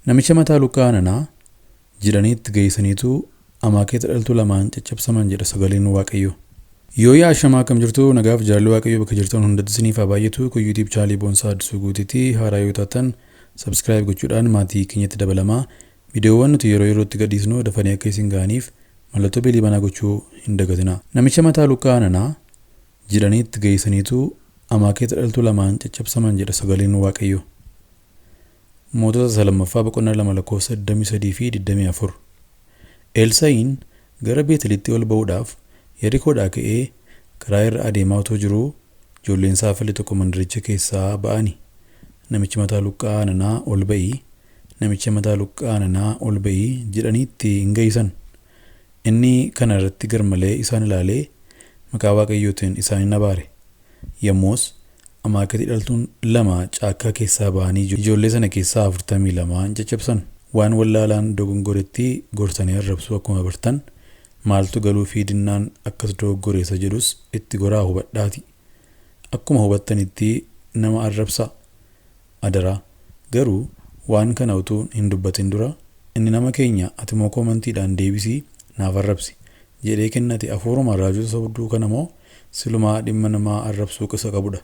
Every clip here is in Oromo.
Namicha mataa luqqa'aa nanaa jedhanii itti geessaniitu amaakeeta dhaltuu lamaan caccabsaman jedha sagaleen Waaqayyoo. Yoo yaa ashamaa akkam jirtu, nagaaf jaalli Waaqayyoo bakka jirtan hundatti isiniif haa baay'atu. Kun YouTube chaanalii Boonsaa Addisuu Guutiitii haaraa yoo taatan subscribe gochuudhaan maatii keenyatti dabalamaa. Viidiyoowwan nuti yeroo yerootti gadhiisnu dafanii akka isin ga'aniif mallattoo beelii banaa gochuu hin dagatinaa. Namicha mataa luqqa'aa nanaa jedhanii itti geessaniitu amaakeeta dhaltuu lamaan caccabsaman jedha sagaleen Waaqayyoo. Mootota isa lammaffaa boqonnaa 2 lakkoofsa 23 fi 24. Elsaa'iin gara Beetelitti ol ba'uudhaaf Yerikoodhaa ka'ee karaa irra adeemaa otoo jiruu ijoolleen saafalli tokko mandaricha keessaa ba'ani. "Namichi mataa luqqa'aa nanaa ol ba'i, namicha mataa luqqa'aa nanaa ol ba'i," jedhanii itti hin ga'isan. Inni kana irratti garmalee isaan ilaalee maqaa Waaqayyootiin isaan hin abaare. Yommus amaaketi dhaltuun lama caakkaa keessaa ba'anii ijoollee sana keessaa 42 hin caccabsan. Waan wallaalaan dogongoretti gorsanii arrabsuu akkuma bartan, maaltu galuu fi dinnaan akkas dogoggoreessa jedhus itti goraa hubadhaati. Akkuma hubattanitti nama arrabsaa. Adaraa. Garuu waan kana utuu hin dubbatin dura inni nama keenya ati moo koomantiidhaan deebisii naaf arrabsi jedhee kennate afuuruma raajota sobduu kana moo silumaa dhimma namaa arrabsuu qisa qabudha.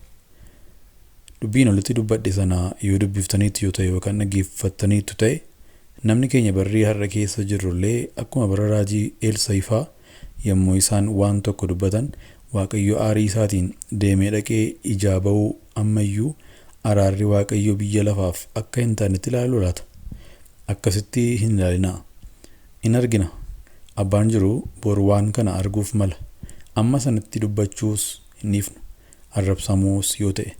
Dubbiin olitti dubbadhe sana yoo dubbiftaniitu yoo ta'e yookaan dhaggeeffattaniitu ta'e, namni keenya barrii har'a keessa jirrullee akkuma bara raajii Elsaa'i yommuu isaan waan tokko dubbatan Waaqayyo aarii isaatiin deemee dhaqee ijaa ba'uu ammayyuu araarri Waaqayyo biyya lafaaf akka hin taanetti ilaalu laata? Akkasitti hin ilaalinaa. In argina. Abbaan jiru boru waan kana arguuf mala. Amma sanatti dubbachuus hin dhiifnu. Arrabsamuus yoo ta'e.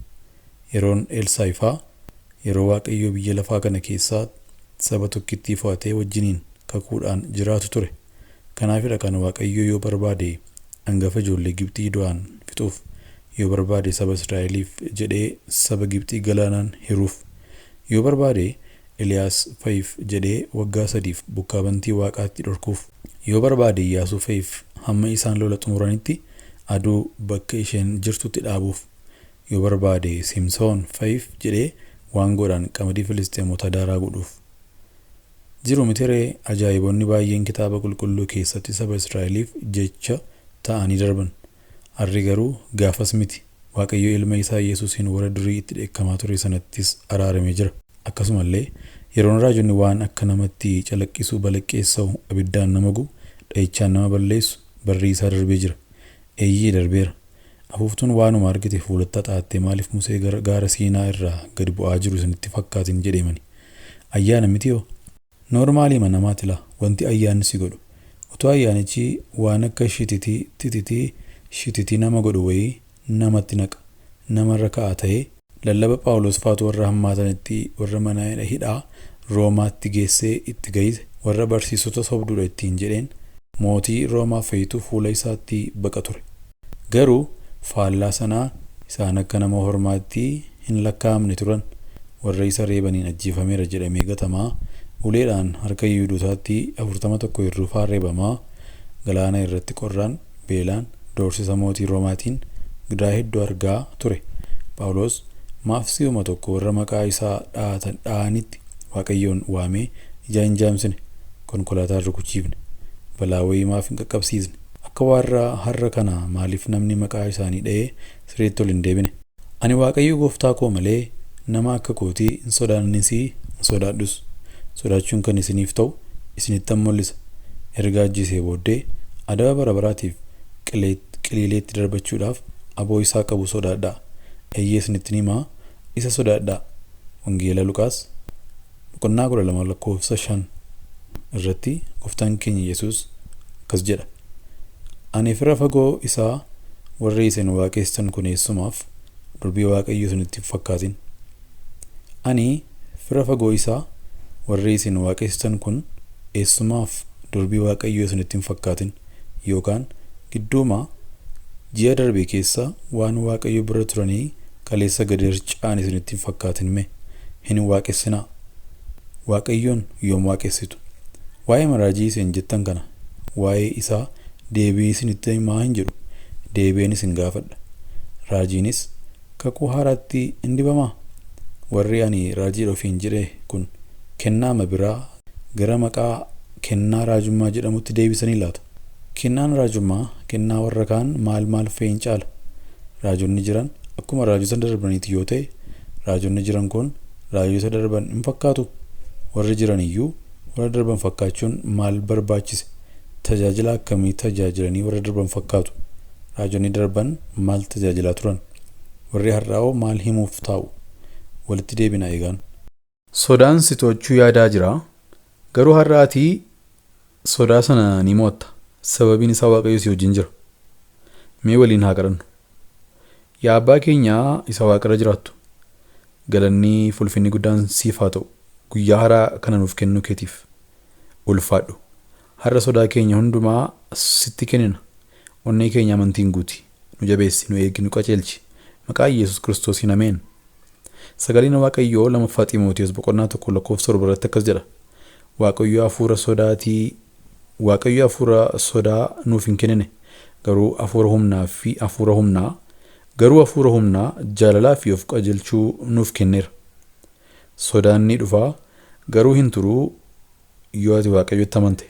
Yeroon Elsaa'i yeroo Waaqayyo biyya lafaa kana keessaa saba tokkittii fo'atee wajjiniin kakuudhaan jiraatu ture. Kanaafidha kan Waaqayyo yoo barbaade hangafa ijoollee Gibxii du'aan fixuuf, yoo barbaade saba Israa'eliif jedhee saba Gibxii galaanaan hiruuf, yoo barbaade Eliyaas fa'iif jedhee waggaa 3f bokkaa bantii waaqaatti dhorkuuf, yoo barbaade Iyyaasuu fa'iif hamma isaan lola xumuranitti aduu bakka isheen jirtutti dhaabuuf, yoo barbaade Simsoon fa'iif jedhee waangoodhaan qamadii Filisxeemota daaraa godhuuf. Jiru mitiree ajaa'ibonni baay'een kitaaba qulqulluu keessatti saba Israa'eliif jecha ta'anii darban. Har'i garuu gaafas miti. Waaqayyo ilma isaa Yesuusiin warra durii itti dheekkamaa ture sanattis araaramee jira. Akkasumallee yeroon raajonni waan akka namatti calaqqisu balaqqeessa'u, abiddaan nama gubu, dhahichaan nama balleessu barri isaa darbee jira. Eeyyee, darbeera. Afuuftuun waanuma argite fuulatti haxaattee maaliif Musee gaara Siinaa irraa gad bu'aa jiru isinitti fakkaatin jedheemani. Ayyaana mitiyoo? Noormaaliima namaati laa wanti ayyaanni si godhu. Utuu ayyaanichi waan akka shititii tititii shititii nama godhu wayii namatti naqa, namarra ka'a ta'ee, lallaba Phaawulos faatu warra hammaatanitti warra mana hidhaa Roomaatti geessee itti gayise, warra barsiisota sobduudha ittiin jedheen mootii Roomaa fa'itu fuula isaatti baqa ture. Garuu faallaa sanaa isaan akka nama hormaatti hin lakkaa'amne turan. Warra isa reebaniin ajjeefameera jedhamee gatamaa, uleedhaan harka Yihuudootaatti 41 hirrufaa reebamaa, galaana irratti qorraan, beelaan, doorsisa mootii Roomaatiin gidiraa hedduu argaa ture. Phaawulos maaf si'uma tokko warra maqaa isaa dha'anitti Waaqayyoon waamee ijaa hin jaamsine, konkolaataan rukuchiifne, balaa wayii maaf hin qaqqabsiisne? Akka warra har'a kana maaliif namni maqaa isaanii dha'ee sireetti ol hin deebine? Ani Waaqayyo gooftaa koo malee nama akka kootii hin sodaannis hin sodaadhus. Sodaachuun kan isiniif ta'u isinittan mul'isa. Erga ajjeesee booddee adaba bara baraatiif qiliileetti darbachuudhaaf aboo isaa qabu sodaadhaa. Eeyyee, isinittin himaa, isa sodaadhaa. Wangeela Luqaas boqonnaa 12 lakkoofsa 5 irratti gooftaan keenya Yesuus akkas jedha. Ani fira fagoo isaa warri isin waaqessan kun eessumaaf durbii Waaqayyoo isinitti hin fakkaatin. Ani fira fagoo isaa warri isin waaqessitan kun eessumaaf durbii Waaqayyoo isinitti hin fakkaatin, yookaan gidduuma ji'a darbe keessa waan Waaqayyo bira turanii kaleessa gadi harca'an isinitti hin fakkaatin mee hin waaqessinaa. Waaqayyoon yoom waaqessitu? Waa'ee maraajii isin jettan kana waa'ee isaa deebii isinitti himaa hin jedhu, deebi'een isin gaafadha. Raajiinis kakuu haaraatti hin dibamaa? Warri ani raajiidha ofiin jedhe kun Kennaama biraa gara maqaa kennaa raajummaa jedhamutti deebisanii laata. Kennaan raajummaa kennaa warra kaan maal maal fe'in caala? Raajonni jiran akkuma raajota darbaniiti yoo ta'e, raajonni jiran kun raajota darban hin fakkaatu. Warri jiran iyyuu warra darban fakkaachuun maal barbaachise? Tajaajila akkamii tajaajilanii warra darban fakkaatu? Raajonni darban maal tajaajilaa turan? Warri har'aa'oo maal himuuf taa'u? Walitti deebina eegaan. Sodaan si to'achuu yaadaa jira. Garuu har'aatii sodaa sana ni mo'atta. Sababiin isaa Waaqayyo si wajjin jira. Mee waliin haa kadhannu. Yaa Abbaa keenyaa isa waaqarra jiraattu, galanni fulfinni guddaan siif haa ta'u. Guyyaa haaraa kana nuuf kennuu keetiif ulfaadhu. Har'a sodaa keenya hundumaa sitti kennina. Onnee keenya amantiin guuti. Nu jabeessi, nu eegi, nu qajeelchi. Maqaa Yesuus Kiristoosiin ameen. Sagaleen Waaqayyoo 2ffaa Xiimotewos boqonnaa 1 lakkoofsa 7 irratti akkas jedha. Waaqayyo hafuura sodaatii Waaqayyo hafuura sodaa nuuf hin kennine, garuu hafuura humnaa fi hafuura humnaa garuu hafuura humnaa jaalalaa fi of qajeelchuu nuuf kenneera. Sodaan ni dhufaa, garuu hin turuu yoo ati Waaqayyotti amante.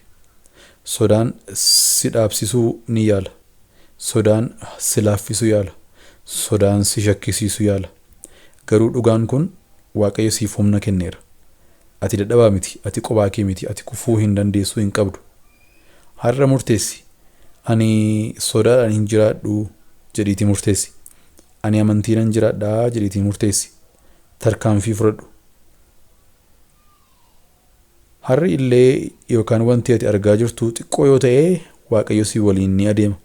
Sodaan si dhaabsisuu ni yaala. Sodaan si laaffisuu yaala. Sodaan si shakkisiisuu yaala. Garuu dhugaan kun Waaqayyo siif humna kenneera. Ati dadhabaa miti, ati qophaa kee miti, ati kufuu hin dandeessuu hin qabdu. Har'a murteessi. Ani sodaadhaan hin jiraadhu jedhiitii murteessi. Ani amantiinan jiraadhaa jedhiitii murteessi. Tarkaanfii fudhadhu. Har'i illee yookaan wanti ati argaa jirtu xiqqoo yoo ta'e Waaqayyo si waliin ni adeema.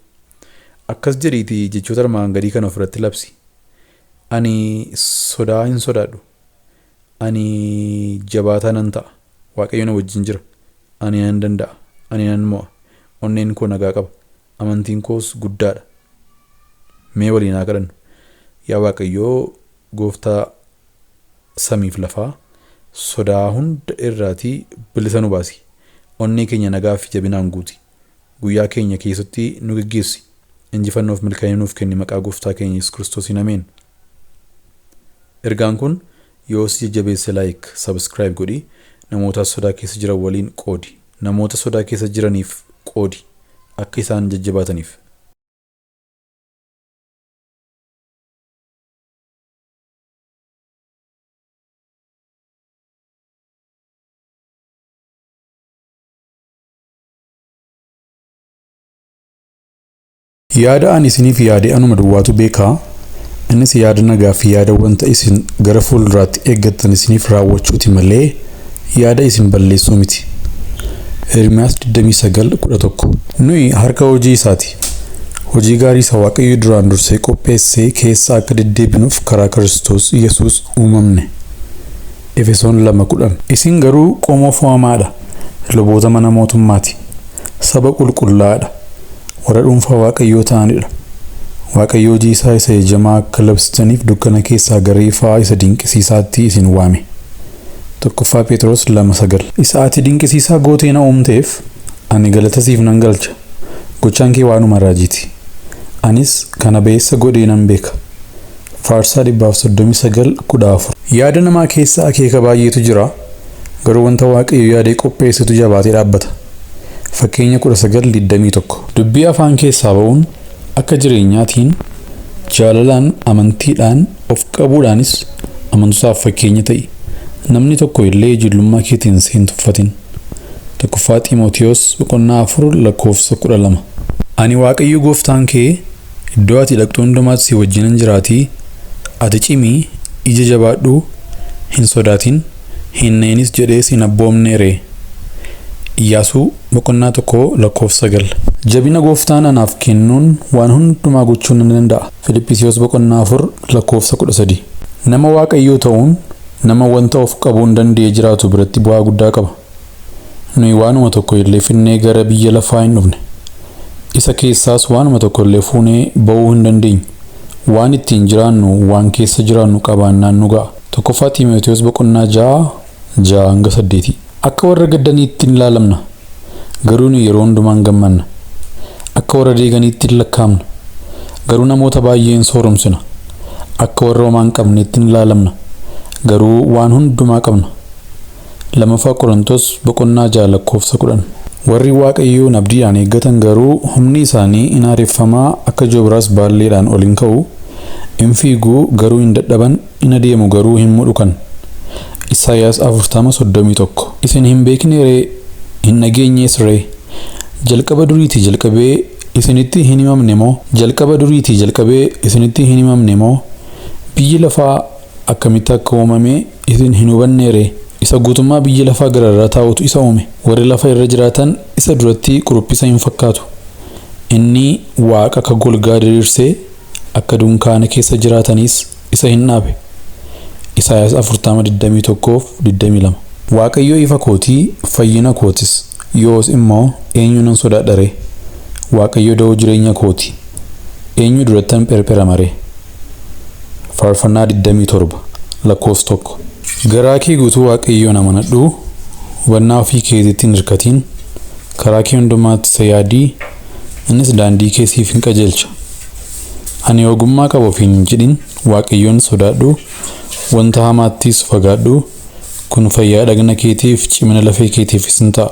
Akkas jedhiitii jechoota armaan gadii kana ofirratti labsi. Ani sodaa hin sodaadhu. Ani jabaataa nan ta'a. Waaqayyo na wajjin jira. Ani nan danda'a. Ani nan mo'a. Onneen koo nagaa qaba. Amantiin koos guddaadha. Mee waliin haa kadhannu. Yaa Waaqayyoo gooftaa samiif lafaa, sodaa hunda irraatii bilisa nu baasi. Onnee keenya nagaa fi jabinaan guuti. Guyyaa keenya keessatti nu geggeessi. Injifannoof milkaa'ina nuuf kenni maqaa gooftaa keenya Yesuus Kiristoosiin ameen. Ergaan kun yoo si jajjabeesse like, subscribe godhi. Namoota sodaa keessa jiran waliin qoodi. Namoota sodaa keessa jiraniif qoodi. Akka isaan jajjabaataniif. Yaada ani isiniif yaade anuma duwwaatu beekaa. Innis yaada nagaa fi yaada wanta isin gara fuulduraatti eeggattan isiniif raawwachuuti malee yaada isin balleessuu miti. Ermiyaas 29:11. Nuyi harka hojii isaati. Hojii gaarii isa Waaqayyo duraan dursee qopheessee keessa akka deddeebinuuf karaa Kiristoos Yesuus uumamne. Efesoon 2:10. Isin garuu qomoo fo'amaadha. Luboota mana mootummaati. Saba qulqullaa'aadha. Warra dhuunfaa Waaqayyoo ta'anidha. Waaqayyo hojii isaa isa ejamaa akka labsitaniif dukkana keessaa gara ifaa isa dinqisiisaatti isin waame. 1ffaa Phexros 2:9. Isa ati dinqisiisaa gootee na uumteef ani galata siif nan galcha. Gochaan kee waanuma raajiiti. Anis kana ba'eessa godhee nan beeka. Faarsaa 139:14. Yaada namaa keessa akeeka baay'eetu jira, garuu wanta Waaqayyo yaadee qopheessetu jabaatee dhaabbata. Fakkeenya 19:21. Dubbii afaan keessaa ba'uun akka jireenyaatiin, jaalalaan, amantiidhaan, of qabuudhaanis amantootaaf fakkeenya ta'i. Namni tokko illee ijoollummaa keetiin si hin tuffatin. 1ffaa Xiimotewos boqonnaa 4 lakkoofsa 12. Ani Waaqayyo gooftaan kee iddoo ati dhaqxu hundumaatti si wajjinan jiraatii, ati cimi, ija jabaadhu, hin sodaatin, hin na'inis jedhee si hin abboomnee ree? Iyyaasuu boqonnaa 1 lakkoofsa 9. Jabina gooftaan anaaf kennuun waan hundumaa gochuu nan danda'a. Filiphisiyoos boqonnaa 4 lakkoofsa 13. Nama Waaqayyoo ta'uun nama wanta of qabuun danda'ee jiraatu biratti bu'aa guddaa qaba. Nuyi waanuma tokko illee finnee gara biyya lafaa hin dhufne. Isa keessaas waanuma tokko illee fuunee ba'uu hin dandeenyu. Waan ittiin jiraannu waan keessa jiraannu qabaannaan nu ga'a. 1ffaa Xiimotewos boqonnaa 6 6-8. Akka warra gaddaniitti hin ilaalamna, garuu nu yeroo hundumaa hin gammanna. Akka warra deeganiitti hin lakkaa'amna, garuu namoota baay'ee hin sooromsina. Akka warra homaa hin qabneetti hin ilaalamna, garuu waan hundumaa qabna. 2ffaa Qorontos boqonnaa 6 lakkoofsa 10. Warri Waaqayyoon abdiidhaan eeggatan garuu humni isaanii in haareffamaa, akka joobiraas baalleedhaan ol hin ka'u, in fiigu garuu hin dadhaban, in adeemu garuu hin mudhukan. Isaayyaas 40:31. Isin hin beekne ree? Hin dhageenyees ree? Jalqaba duriitii jalqabee isinitti hin himamne moo? Jalqaba duriitii jalqabee isinitti hin himamne moo? Biyyi lafaa akkamitti akka uumame isin hin hubanne ree? Isa guutummaa biyya lafaa gararraa taa'utu isa uume. Warri lafa irra jiraatan isa duratti quruphisa hin fakkaatu. Inni Waaqa akka golgaa diriirsee akka dunkaana keessa jiraataniis isa hin dhaabe. Isaayyaas 40:21-22. Waaqayyo ifa kootii, fayyina kootis. Yoos immoo eenyu nan sodaadha ree? Waaqayyo da'oo jireenya kooti. Eenyu durattan pherpherama ree? Faarfannaa 27 lakkoofsa 1. Garaa kee guutuu Waaqayyoon amanadhu, hubannaa ofii keetiitti hin hirkatin, karaa kee hundumaatti isa yaadii, innis daandii kee siif hin qajeelcha. Ani ogummaa qaba ofiin hin jedhin, Waaqayyoon sodaadhu, wanta hamaattis fagaadhu, kun fayyaa dhagna keetiif cimina lafee keetiifis hin ta'a.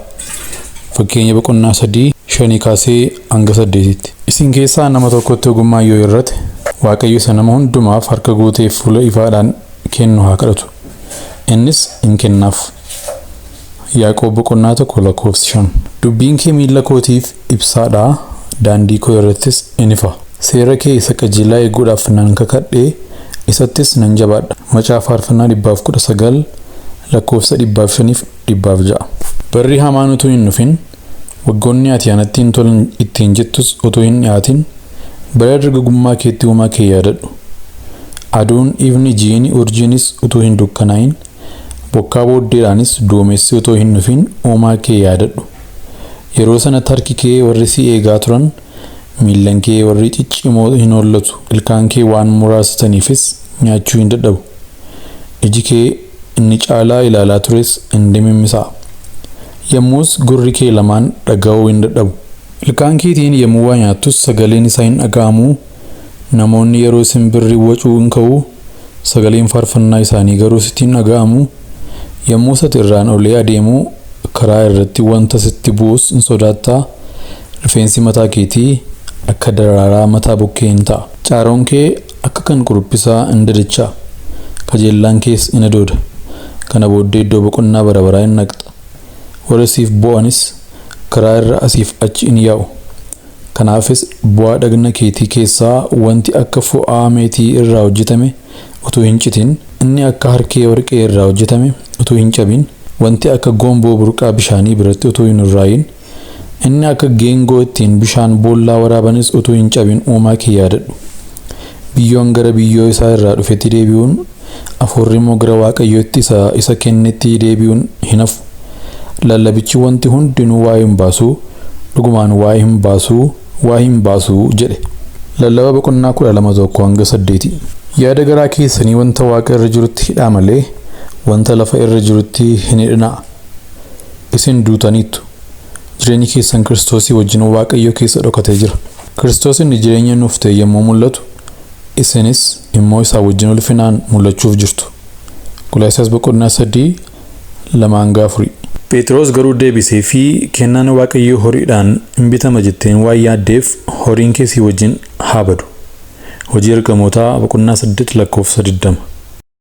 Fakkeenya boqonnaa 3 5 kaasee hanga 8tti. Isin keessaa nama tokkotti ogummaa yoo hir'ate, Waaqayyo isa nama hundumaaf harka guutee fuula ifaadhaan kennu haa kadhatu. Innis in kennaaf. Yaaqoob boqonnaa 1 lakkoofsa 5. Dubbiin kee miilla kootiif ibsaadha, daandii koo irrattis in ifa. Seera kee isa qajeelaa eeguudhaaf nan kakadhee, isattis nan jabaadha. Macaafa Faarfannaa 119 lakkoofsa 105 106. Barri hamaan utuu hin dhufin, waggoonni ati anatti hin tolan ittiin jettus utuu hin dhiyaatin, bara dargaggummaa keetti uumaa kee yaadadhu. Aduun, ifni, jiini, urjiinis utuu hin dukkanaa'in, bokkaa booddeedhaanis duumessi utuu hin dhufin uumaa kee yaadadhu. Yeroo sanatti harki kee warri si eegaa turan, miillan kee warri ciccimoo hin hollatu, ilkaan kee waan muraasataniifis nyaachuu hin dadhabu. Iji kee inni caalaa ilaalaa tures hin dimimmisa'a. Yommus gurri kee lamaan dhaga'uu hin dadhabu. Ilkaan keetiin yommuu waa nyaattus sagaleen isaa hin dhaga'amu. Namoonni yeroo simbirri wacuu hin ka'u, sagaleen faarfannaa isaanii garuu sitti hin dhaga'amu. Yommuu ati irraan olee adeemu karaa irratti wanta sitti bu'us hin sodaattaa. Rifeensi mataa keetii akka daraaraa mataa bukkee hin ta'a. Caaroon kee akka kan quruphisaa hin dadacha'a. Kajeellaan kees in adooda. Kana booddee iddoo boqonnaa bara baraa hin dhaqxa. Warri siif boo'anis karaa irra asiif achi in yaa'u. Kanaafis bu'aa dhagna keetii keessaa wanti akka fo'aa meetii irraa hojjetame utuu hin citin, inni akka harkee warqee irraa hojjetame utuu hin cabin, wanti akka gomboo burqaa bishaanii biratti utuu hin urraayin, inni akka geengoo ittiin bishaan boollaa waraabanis utuu hin cabin uumaa kee yaadadhu. Biyyoon gara biyyoo isaa irraa dhufetti deebi'uun, hafuurri immoo gara Waaqayyootti isa kennetti deebi'uun hin hafu. Lallabichi wanti hundinuu waa'ee hin baasuu, dhugumaan waa'ee hin baasuu, waa'ee hin baasuu jedhe. Lallaba boqonnaa 12 1 hanga 8. Yaada garaa keessanii wanta Waaqa irra jirutti hidhaa malee wanta lafa irra jirutti hin hidhinaa. Isin duutaniittu. Jireenyi keessan Kiristoosii wajjin Waaqayyo keessa dhokatee jira. Kiristoos inni jireenya nuuf ta'e yommuu mul'atu, isinis immoo isaa wajjin ulfinaan mul'achuuf jirtu. Qolaasaas boqonnaa 3 2 hanga 4. Phexros garuu deebisee fi kennaan Waaqayyoo horiidhaan hin bitama jetteen waan yaaddeef horiin kee si wajjin haa badu. Hojii Ergamootaa boqonnaa 8 lakkoofsa 20.